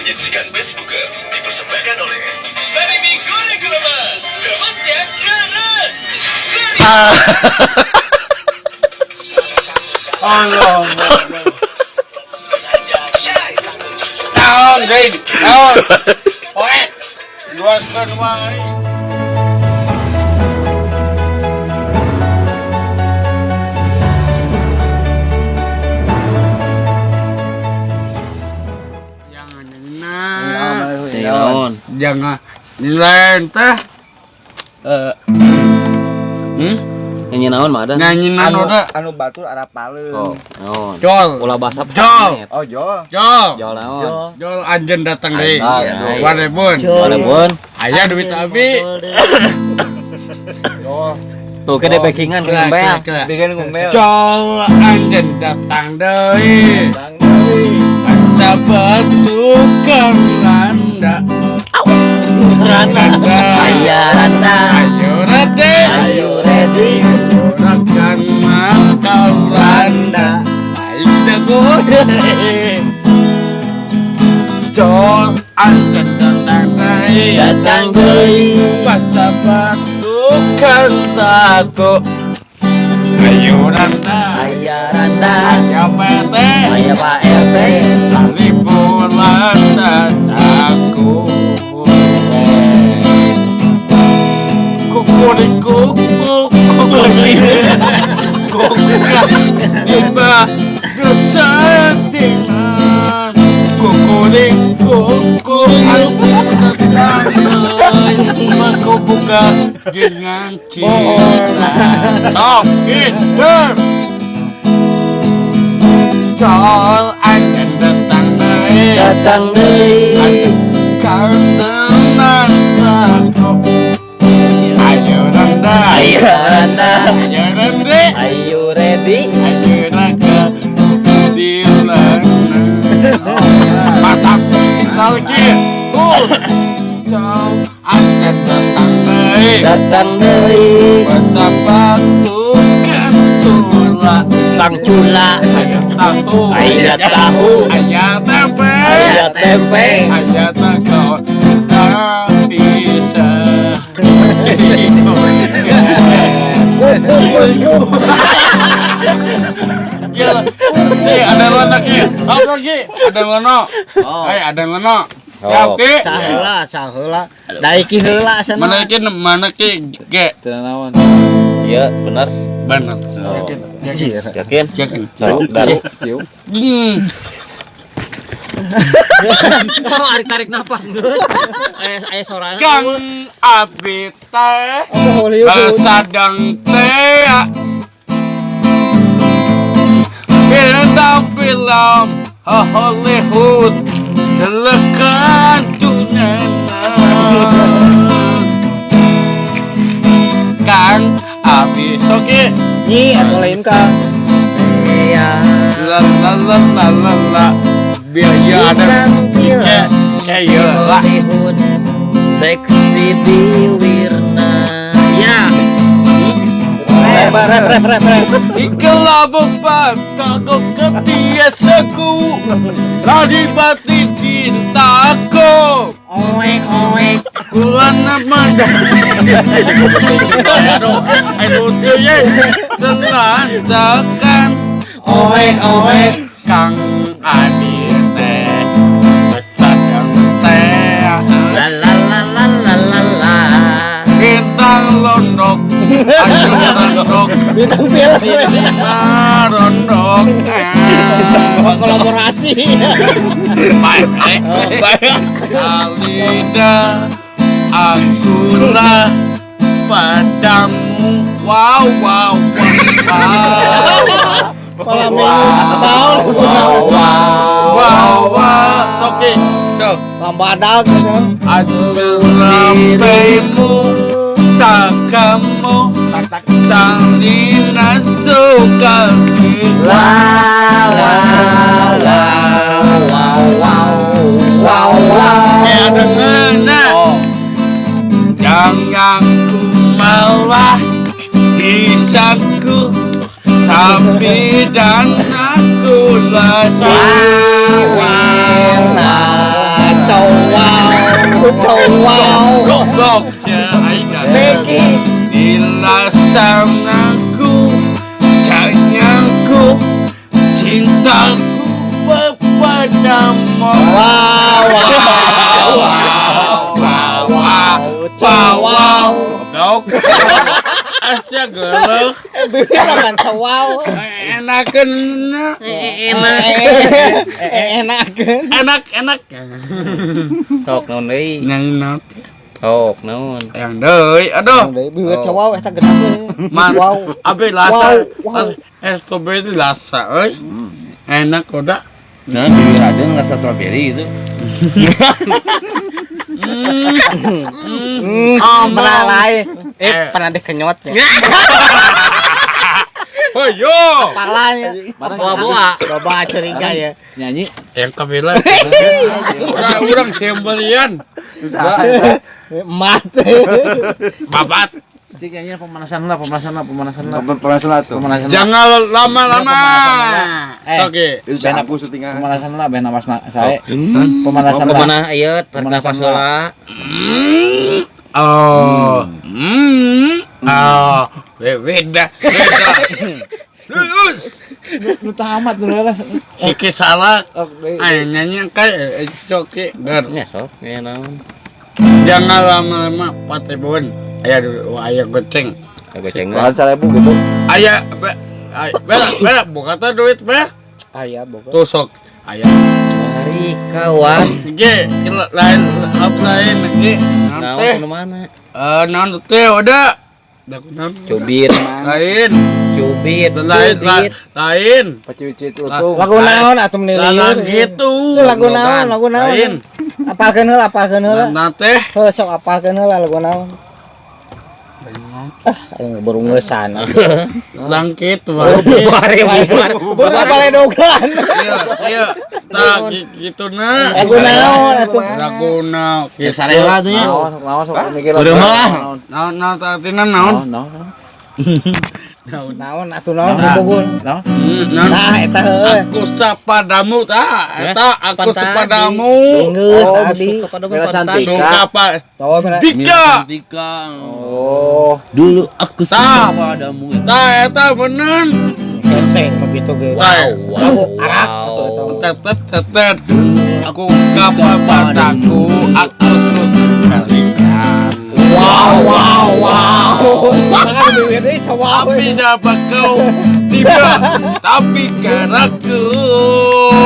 Menyaksikan Facebookers dipersembahkan oleh Sarimi Goreng Kremes. Kremesnya deres. Allah. Naon deui? Naon? Poe. Luaskeun wae. Jangan nyanyi. Naon? Jangan lain teh. Nyanyi naon mah ada? Nyanyi Anu nano teh. anu batur arapaleun. Oh, naon? Jol. Ulah bahasa Jol. Oh, jol. Jol. Jol naon? Jol anjeun datang deui. Anjeun. Warebun. Warebun. Aya duit abi. Jol. Tuh ke de packingan ke ngembel. Bikin ngomel. Jol anjeun datang deui. Asa betukan randa. Randa. Aya randa. Ayo rade. Ayo ready. Rakan makan randa. Baik degore. Jol anjeun datang deui. Datang deui. Masa batukan satu. Ayo randa. Aya randa. Ayo PT. Aya Pak RT. Tali bulan aku. Kukuriku kuku kesetiman kukuriku aku buka dengan cinta. Oke, Jol akan datang deui. Datang deui. Karena aku. Ayo randa. Ayo randa. Ayo rande. Ayo ready. Ayo raga. Dilana. Mantap. Lagi. Tuh. Jol akan datang deui. Datang deui. Masa batu kentula. Tang cula. Ayo tahu. Aya tahu. Ayo tempe. Aya tempe. Ayo tahu. Tak bisa. Ya, ada lona ki. Apa ki? Ada lona. Hai, ada lona. Siap ki. Saheula, saheula. Da iki heula sana. Mana ki? Mana ki? Ge. Teu naon. Iya, benar. Benar. Yakin? Yakin. Daru, daru. Hmm. Oh, tarik-tarik napas geus. Aya sorana. Kang abi teh sadang teh bintang film Hollywood telekan dunia. Kang abi soke Nyi atuh lain Kang. Iya. La la la la la la biaya ada kayak kayak lah. Hollywood seksi biwirna. Ya. Rep rep rep rep rep. Ikelabu pataku ketiasaku radipati cintaku. Oek oek. Kulana manda. Aduh, aduh cuy, telantakan. Oek oek. Kang Abi teh besadang teh. La la la la la la la. Bintang londok, ayo rondok, Bintang film. bintang rondok. Kolaborasi. Baik, baik. Alida, akulah padamu. Wow, wow, wow. Malam minggu tahun. Wow wow. Wow, wow. Oke, so. Lambadag gitu. Aku sampaimu tak kamu Tak tak. Talina suka. Wow wow wow wow wow wow. Kayak ada ngena. Jangan ku malah disangku tapi dan aku lah Wow wow. Wow. Goblok sia aing. Meki. Dilasanaku, canyaku, cintaku kepadamu. Wow wow wow wow wow wow. Goblok. Asya geuleuh. Biar wow. Enakeun. Enak. Enak. Enak enak. Sok naon deui? Nyanyi naon? Sok naon? Yang deui, aduh. Bibir wow eta genap. Man, Wow. abi lasa, Wow, wow. Strawberry lasa, euy. Enak udah. Nah, di Raden rasa strawberry gitu. Pernah lain. Pernah dikenyot ya. Ayo. Palanya. Boa-boa. Coba curiga ya. Nyanyi. Yang kafila. Urang sembelian. Mate. Babat. Cik nyanyi pemanasan lah, pemanasan lah, pemanasan lah. Pemanasan lah tuh. Pemanasan lah. Jangan lama-lama. Oke. Itu jangan aku syutingan. Pemanasan lah, ben napas saya. Pemanasan lah. Pemanasan ieu tarik napas heula. Oh. Oh. Beda. Beda. Terus. Lu tamat lu lah. Sikit salah. Ayo nyanyi kayak coki. Der. Nya sok, ya naon. Jangan lama-lama patibun. Aya aya goceng. Goceng. Bahan 1000 gitu. Aya bela buka teh duit beh. Aya boga. Tuh sok aya. Hari kawan. Ge lain lain ge. Naon nu mana? Naon teh udah. Cubit. Lain. Cubit. Lain lain. Paciwicit lutung. Lagu naon atuh Lain gitu. Lagu naon, lagu naon. Lain. Apalkeun heula, apalkeun heula. Nah teh. Heuh sok apalkeun heula lagu naon. Ah, aing baru ngeusan. Langkit wae. Bubar, bubar. Baru baledogan. Iya, iya. Tah kitu na. Lagu naon atuh? Lagu naon? Ya sare heula atuh nya. Naon, naon sok mikir. Udah mah. Naon naon artina naon? Naon, naon. Naon atuh naon bogoh. Naon? Nah, eta heuh. Aku sepadamu tah, eta aku sepadamu. Geus tadi. Suka apa? Dika. Dika. Oh. Dulu aku suka padamu. Tah eta bener. Geseng begitu ge. Wow, wow. Arak atuh eta. Tetet tetet. Aku suka padaku, aku suka ikan. Wow wow wow. Makan duit deui coba. Tapi siapa kau tidak, tapi karaku.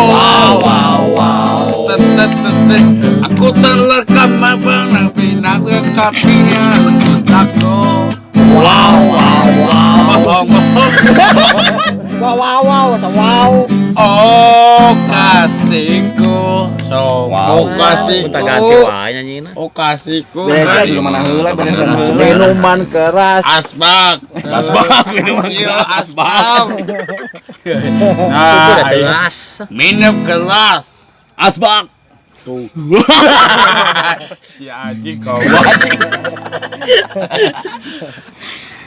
Wow wow wow. Tetet tetet. Aku terlekam pernah pinang kakinya aku. Wow wow wow. Bohong bohong. Wow wow wow wow. Oh kasihku, so oh kasihku. Oh kasihku. Beda di mana heula, beda heula. Minuman keras. Asbak. Asbak minuman keras. Asbak. Nah, gelas. Minum gelas. Asbak. Tuh. Si Aji kau.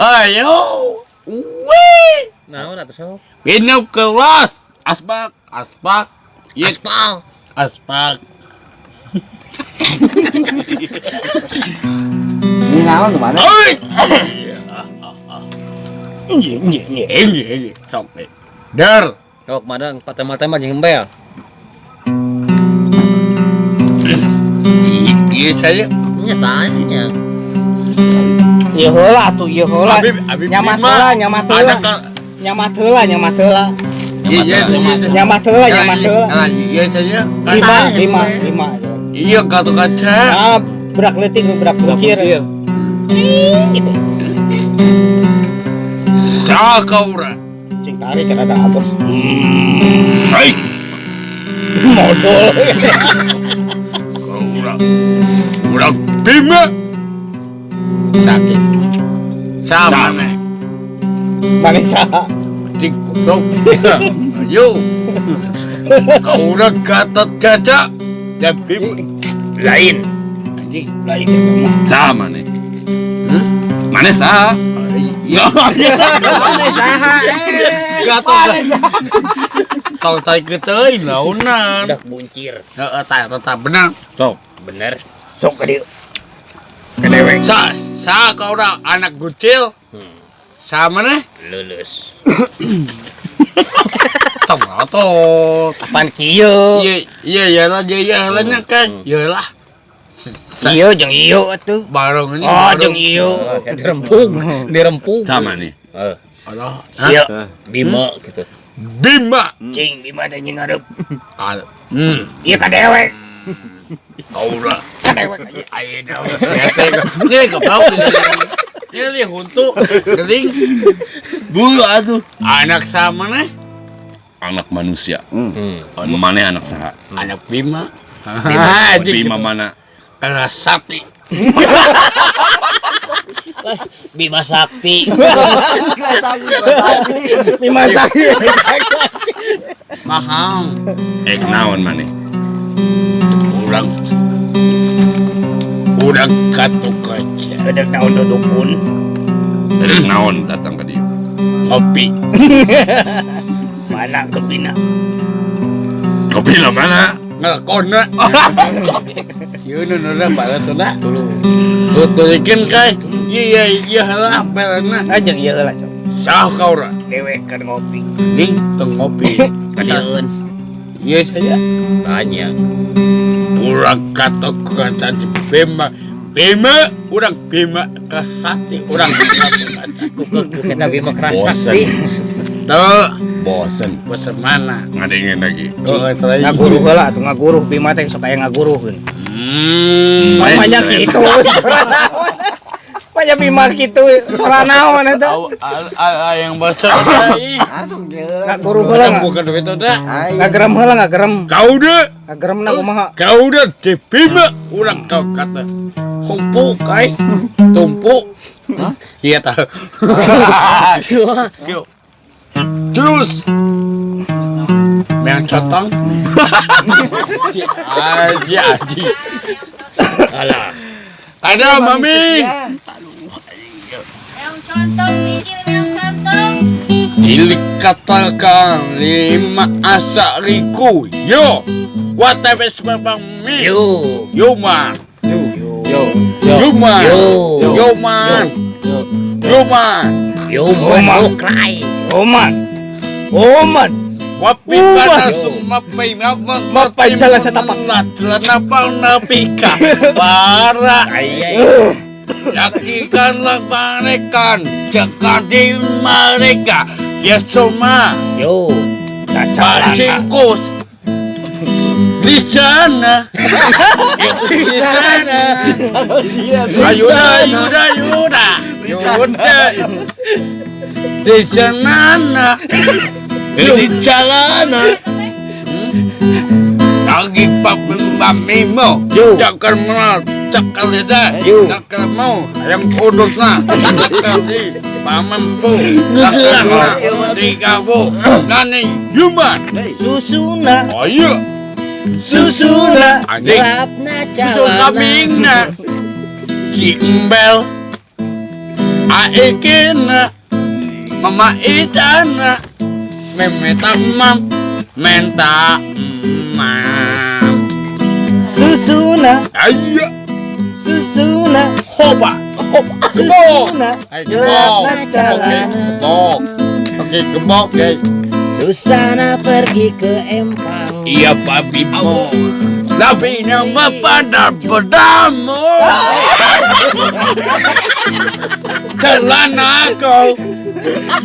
Ayo. Wih. Naon atuh sok? Minum gelas. Asbak, asbak, aspal, asbak. Ini naon kemana? Oi! Ini. Ini, sok. Der. Sok madang patema-tema jeung embel. Iya saya. Nya tanya. Ieu heula atuh, ieu heula. Nyamat heula, nyamat heula. Nyamat heula, nyamat heula. Iya, nyamat heula, nyamat heula. Iya saja. 5 5. Iya gatot kaca. Ah, berak leutik berak kucir. Sakaura. Cing tarik rada atos. Hai. Modol. Kaura. Urang Bima. Sakit. Sama nih. Manisa. Goblok. Ayo. Kaura Gatot Kaca dan Bima lain. Anjing lain sama nih. Mana sah? Iya. Mana saha? Gatot. Kau tai keteuing launan. Udah buncir. Heeh, tah tetap bener. Sok. Bener. Sok ka dieu. Ka dewek. Sa sa kau dah anak gucil. Sama nih. Lulus. Tong atuh. Apaan kieu? Iya iya iya lah iya iya lah nya kan. Iya lah. Ieu jeung ieu atuh. Barong ini. Oh, jeung ieu. Dirempung, dirempung. Sama nih. Eh, Alah. Ieu Bima gitu. Bima. cing di mana nying ngarep. Kal. Hmm. Ieu ka dewek. Kau dah. Ka dewek aja. Ayo dah. Ini kau. Ini lihat untuk gering. Buru atuh. Anak sama nih. Anak manusia. Mana anak saha? Anak Bima. Bima mana? Kelas sapi. Bima Sakti. Bima Sakti. Mahal. Eh naon maneh? Urang. Urang katuk kaca. Gedeg naon dudukun. Dari naon datang ke dia? Ngopi. Mana kebina? Kopi lah mana? Ngelakona. Ieu nu nu balas na. Tuturikeun kai. Iya iya lah belana. Ah jeung ieu lah sok. Sah kau ra. Dewek keur ngopi. Ning tong ngopi. Kadieueun. Iya saya. Tanya. Urang katuk kaca di Bima. Bima, urang Bima kasati, urang katuk kaca. Ku kita Bima keras Bosen. sakti. Tuh, Bosen. bosan mana? Ngadengin lagi. Oh, tadi. Ngaguruh heula atuh ngaguruh Bima teh sok aya ngaguruh. Hmm. Banyak kitu. Suara naon. Banyak Bima kitu suara naon eta. Yang basah. Langsung gila. Ngaguruh heula Bukan duit udah. ngagerem heula ngagerem. Kau deh, Ngageremna kumaha? kau deh di Bima, urang kau kata tumpuk kai, tumpuk. Iya tahu. Terus, yang cotong, si aji aji. Alah. Ada mami. Yang contong mikir yang contong. Cilik katakan lima asariku yo. What bang mi. Yo. Yo man. Yo. Yo man. Yo. Yo man. Yo man. Yo man. Cry. Oman. Oman. Wapi pada sumapai Mapai jalan setapak. Napang napika para yakinkanlah mereka jangan di mereka ya semua Yo. pacingkus di sana di sana ayo ayo ayo di sana di jalanan lagi pamimu cakar menal cakar lidah cakar mau yang udutna cakar di pamempu cakar tiga bu nani human Susuna. Ayo Susuna. anjing susu kambingna cimbel aikina mama icana memeta mam menta mam Susuna. ayo Susuna. hoba hoba gebok Susuna. ayo gebok oke gebok oke gebok oke Susana pergi ke Empang. Iya Pak Bimo tapi nama pada pedamu celana kau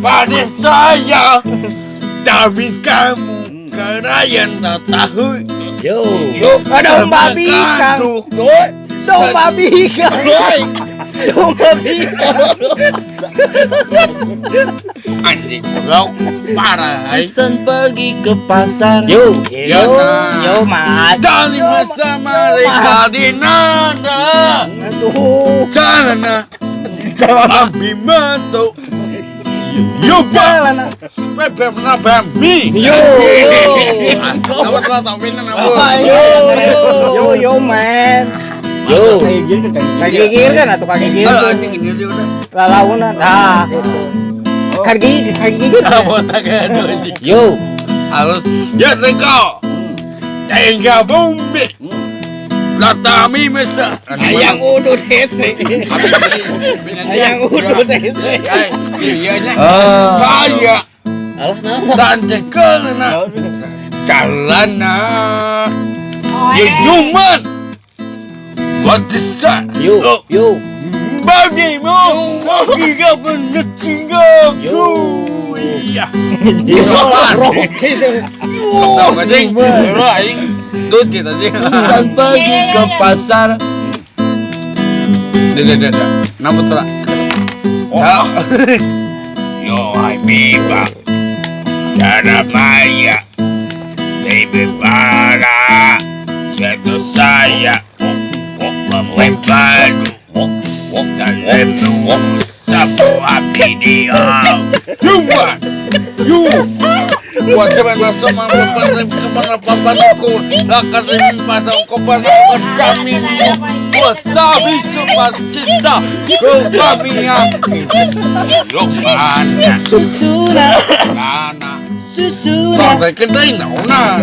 pada saya tapi kamu karena yang tak tahu. Yo. Yo, domba bikang. Domba bikang. Domba bikang. Anjing goblok parah. Susan pergi ke pasar. Yo, Yo, yo, mas. Dari masa mereka di nana. Aduh. Celana. Celana Bima tuh. Yo, Celana. Bebek bami. Yo. Dapat lah tak pindah apa. Yo, yo, yo, man. Yo. Kaki gigir kan atau kaki gigir? Anjing ini dia udah. Lalaunan. Nah, gitu. Kaki kaki gigir. Yo. Harus ya tengkau. Tengkau bumi. Tatami mesa. Hayang udut hese. Hayang udut hese. Iya nya. Kaya. Alah naon. Sanjekeuna. Calana. Yuman. What is that? Yuk, yuk. Bagimu giga benekinga ku. Iya. Anjing. Aing duit anjing. Susan pergi ke pasar. Dah dah dah. Napa telah? Oh. Yo hai Bima. Cara maya. Baby para. Jatuh saya.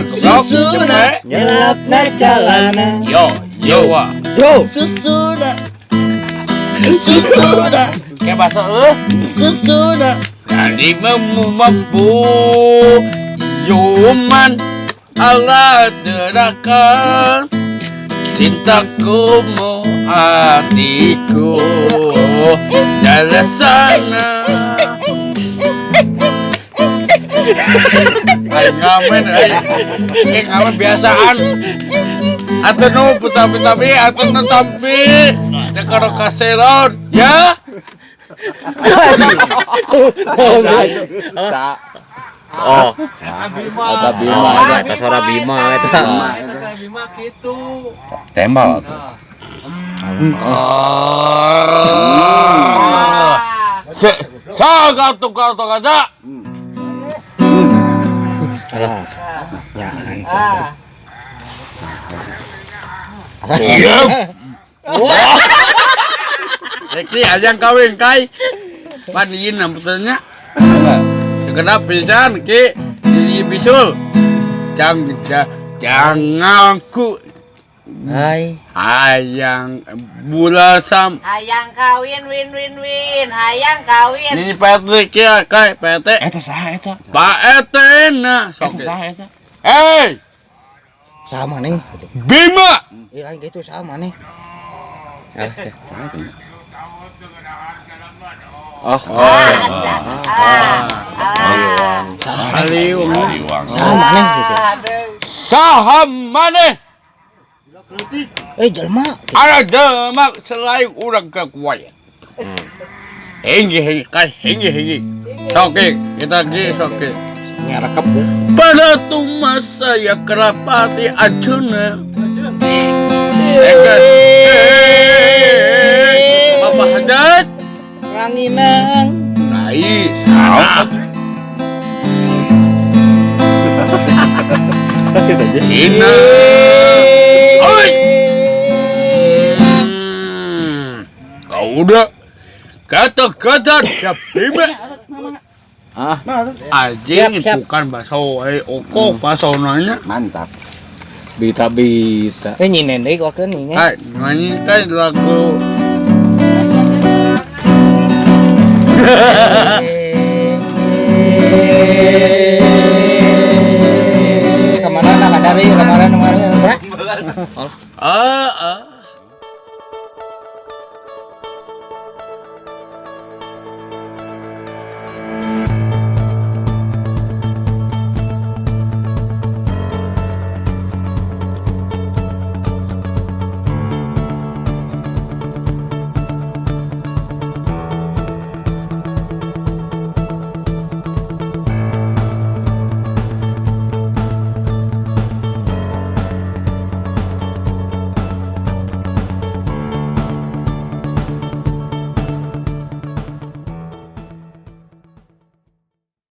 Susuna nyelapna calana. Yo yo yo susuna susuna kayak bahasa susuna jadi memampu yuman Allah terakan cintaku mu hatiku dari sana. Ayo ngamen, ayo ngamen biasaan. Atau nu putapi-tapi atau nu tampi dekoro kaselon ya. Oh, eta Bima, eta suara Bima eta. Bima kitu. Tembal atuh. Se saga tukar kaca. Ya. Reki ajang kawin kai. Paniin namputnya. Kenapa pisan ki jadi bisul. Jangan ku hai hayang bulasam hayang kawin win win win hayang kawin. Ini Patrick ya kai PT. Eta saha eta? Pak ET na. Eta saha eta? Hey. Sama nih. Bima. Iya lain gitu sama nih. Oh. Haliwang. Sama nih gitu. Saham maneh. Jelma. Ada jelma selain urang kekuatan. Hinggi hinggi kai hinggi hinggi. Oke, kita gi oke. Nyarekep. Pada tumas saya kerapati acuna. Bapak Hadat Ranginang. Nai salah. Ina. Oi. Kau udah kata-kata siap bima. Ah, anjing bukan bakso, oko bakso nanya. Mantap. Bita-bita. Nyinen deui wakeun nya. Hai, nyanyi kan lagu. Kemana nak dari kemarin kemarin. Ah, ah.